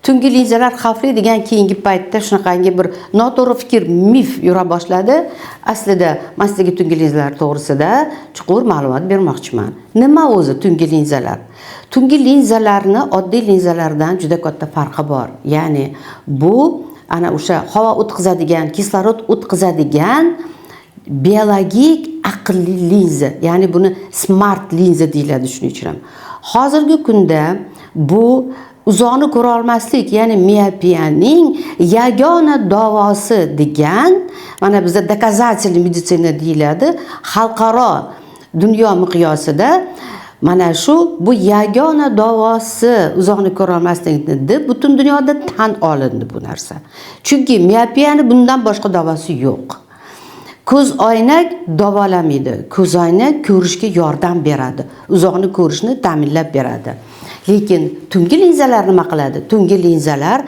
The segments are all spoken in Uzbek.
Tungi linzalar xavfli degan keyingi paytda shunaqangi bir noto'g'ri fikr, mif yura boshladi. Aslida man sizlarga tungi linzalar to'g'risida chuqur ma'lumot bermoqchiman. Nima o'zi tungi linzalar? Tungi linzalarni oddiy linzalardan juda katta farqi bor. Ya'ni bu ana o'sha havo o'tkazadigan, kislorod o'tkazadigan biologik aqlli linza, ya'ni buni smart linza deyiladi. Shuning uchun ham hozirgi kunda bu uzoqni ko'ra olmaslik, ya'ni miopiyaning yagona davosi degan, mana bizda доказательный медицина deyiladi, xalqaro dunyo miqyosida mana shu bu yagona davosi uzoqni ko'ra olmaslikni deb butun dunyoda tan olindi bu narsa, chunki miopiyani bundan boshqa davosi yo'q. Ko'z oynak davolamaydi, ko'zoynak ko'rishga yordam beradi, uzoqni ko'rishni ta'minlab beradi. Lekin tungi linzalar nima qiladi? Tungi linzalar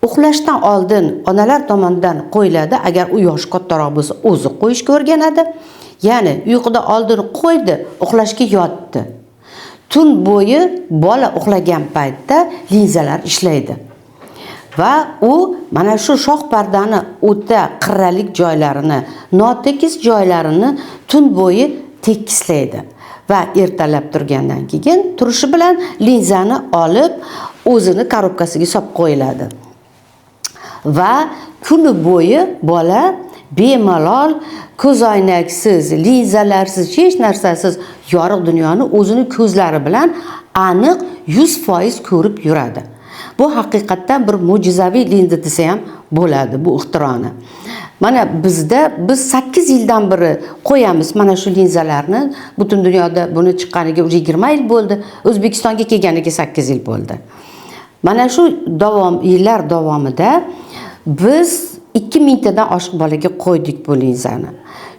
uxlashdan oldin onalar tomonidan qo'yiladi. Agar u yoshi kattaroq bo'lsa, o'zi qo'yishga o'rganadi. Ya'ni uyquda oldin qo'ydi, uxlashga yotdi, tun bo'yi bola uxlagan paytda linzalar ishlaydi va u mana shu shox pardani o'ta qirralik joylarini, notekis joylarini tun bo'yi tekislaydi va ertalab turgandan keyin turishi bilan linzani olib, o'zini korobkasiga solib qo'yiladi va kuni bo'yi bola bemalol ko'zoynaksiz, linzalarsiz, hech narsasiz yorug' dunyoni o'zini ko'zlari bilan aniq 100% ko'rib yuradi. Bu haqiqatdan bir mo'jizaviy linza desa ham bo'ladi bu ixtironi. Mana bizda, biz 8 yildan beri qo'yamiz mana shu linzalarni. Butun dunyoda buni chiqqaniga уже 20 yil bo'ldi, O'zbekistonga kelganiga 8 yil bo'ldi. Mana shu davom yillar davomida biz 2000 tadan oshiq bolaga qo'ydik bu linzani.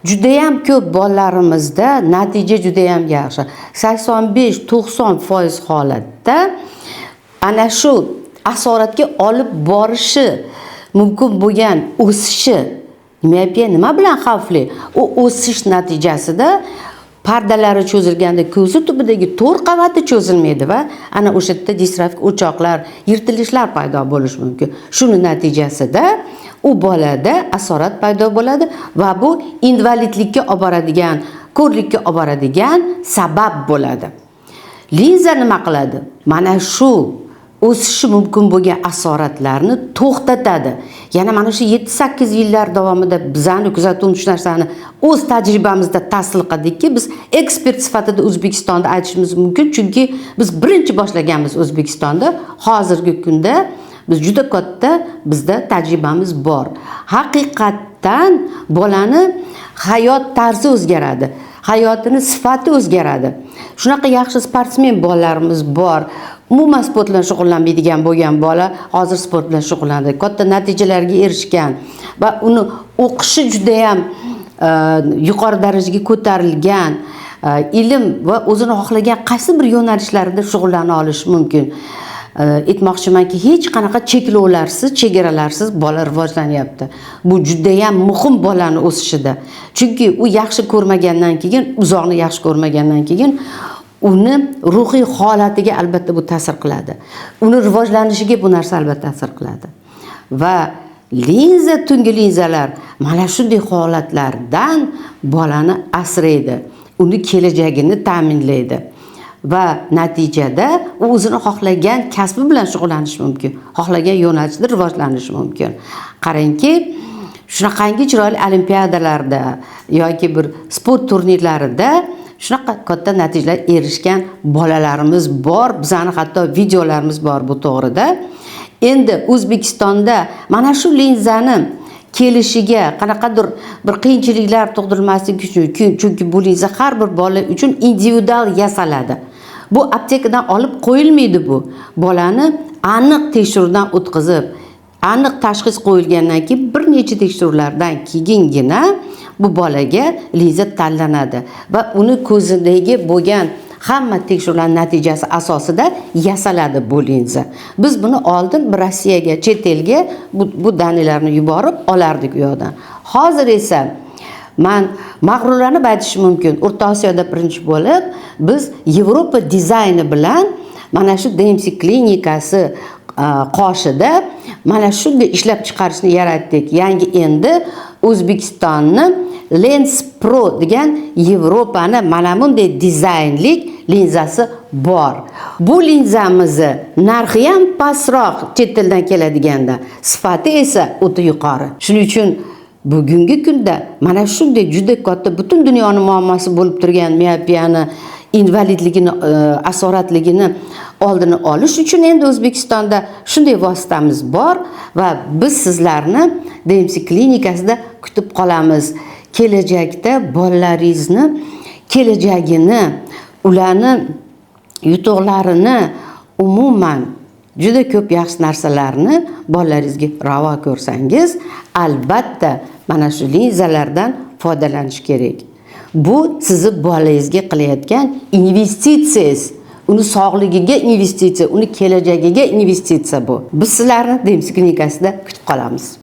Judayam ko'p bolalarimizda natija judayam yaxshi, 85-90% holatda ana shu asoratga olib borishi mumkin bo'lgan o'sishi. Miopiya nima bilan xavfli? U o'sish natijasida pardalari cho'zilganda ko'zi tubidagi to'r qavati cho'zilmaydi va ana o'sha yerda distrofik o'choqlar, yirtilishlar paydo bo'lishi mumkin. Shuni natijasida u bolada asorat paydo bo'ladi va bu invalidlikka olib boradigan, ko'rlikka olib boradigan sabab bo'ladi. Linza nima qiladi? Mana shu o'sishi mumkin bo'lgan asoratlarni to'xtatadi. Yana mana shu 7-8 yillar davomida bizani kuzatuvimiz shu narsani o'z tajribamizda tasdiq qildikki, biz ekspert sifatida O'zbekistonda aytishimiz mumkin, chunki biz birinchi boshlaganmiz O'zbekistonda. Hozirgi kunda biz juda katta, bizda tajribamiz bor. Haqiqatdan bolani hayot tarzi o'zgaradi, hayotini sifati o'zgaradi. Shunaqa yaxshi sportsmen bolalarimiz bor. Umuman sport bilan shug'ullanmaydigan bo'lgan bola hozir sport bilan shug'ullanadi, katta natijalarga erishgan va uni o'qishi judayam yuqori darajaga ko'tarilgan, ilm va o'zini xohlagan qaysi bir yo'nalishlarida shug'ullana olishi mumkin. Aytmoqchimanki, hech qanaqa cheklovlarsiz, chegaralarsiz bola rivojlanyapti. Bu judayam muhim bolani o'sishida, chunki u yaxshi ko'rmagandan keyin, uzoqni yaxshi ko'rmagandan keyin uni ruhiy holatiga albatta bu ta'sir qiladi, uni rivojlanishiga bu narsa albatta ta'sir qiladi. Va linza, tungi linzalar mana shunday holatlardan bolani asraydi, uni kelajagini ta'minlaydi va natijada u o'zini xohlagan kasbi bilan shug'ullanishi mumkin, xohlagan yo'nalishda rivojlanishi mumkin. Qarangki, shunaqangi chiroyli olimpiadalarda yoki bir sport turnirlarida shunaqa katta natijalar erishgan bolalarimiz bor. Bizani hatto videolarimiz bor bu to'g'rida. Endi O'zbekistonda mana shu linzani kelishiga qanaqadir bir qiyinchiliklar tug'dirmasligi uchun, chunki bu linza har bir bola uchun individual yasaladi, bu aptekadan olib qo'yilmaydi. Bu bolani aniq tekshiruvdan o'tkazib, aniq tashxis qo'yilgandan keyin, bir necha tekshiruvlardan keyingina bu bolaga linza tanlanadi va uni ko'zidagi bo'lgan hamma tekshiruvlar natijasi asosida yasaladi bu linza. Biz buni oldin bir Rossiyaga, chet elga bu данные larni yuborib olardik u yoqdan. Hozir esa man mag'rurlanib aytishim mumkin, O'rta Osiyoda birinchi bo'lib biz Yevropa dizayni bilan mana shu DMC klinikasi. qoshida mana shunday ishlab chiqarishni yaratdik. Yangi endi O'zbekistonni Lens Pro degan Yevropani mana bunday dizaynlik linzasi bor. Bu linzamizni narxi ham pastroq chet eldan keladiganda, sifati esa o'ta yuqori. Shuning uchun bugungi kunda mana shunday juda katta, butun dunyoni muammosi bo'lib turgan miopiyani, invalidligini, asoratligini oldini olish uchun endi O'zbekistonda shunday vositamiz bor va biz sizlarni DMC klinikasida kutib qolamiz. Kelajakda bolalaringizni kelajagini, ularni yutuqlarini, umuman juda ko'p yaxshi narsalarni bolalaringizga ravo ko'rsangiz, albatta mana shu linzalardan foydalanish kerak. Bu sizni bolangizga qilayotgan investitsiyangiz, uni sog'ligiga investitsiya, uni kelajagiga investitsiya bu. Biz sizlarni DMC klinikasida kutib qolamiz.